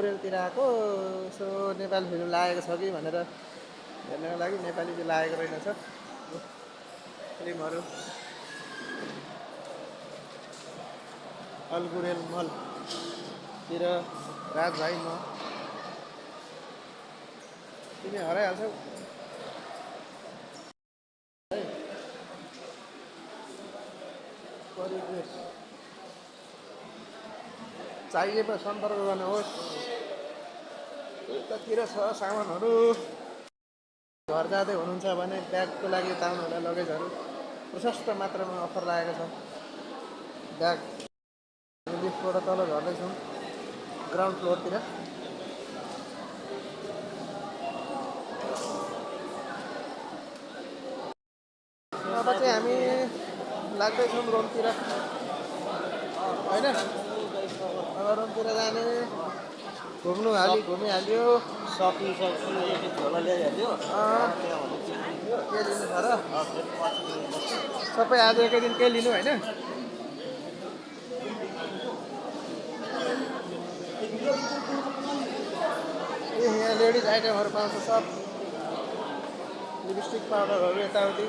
अलिपुरतिर आएको यसो नेपाली फिल्म लागेको छ कि भनेर हेर्नको लागि नेपाली चाहिँ लागेको रहेनछ फिल्महरू अल्गुरेल मलतिर राज भाइ म तिमी हराइहाल्छौ है परिवेश चाहिएमा सम्पर्क गर्नुहोस् यतातिर छ सामानहरू घर जाँदै हुनुहुन्छ भने ब्यागको लागि ताउनु होला लगेजहरू प्रशस्त मात्रामा अफर लागेको छ ब्याग लिफ्टबाट तल झर्दैछौँ ग्राउन्ड फ्लोरतिर अब चाहिँ हामी लाग्दैछौँ रोमतिर होइन अब रोमतिर जाने घुमिहाल्यो झोला ल्याइहाल्यो के लिनु छ र सबै आज एकै दिन के लिनु होइन यहाँ लेडिज आइटमहरू पाउँछ सब लिपस्टिक पाउडरहरू यताउति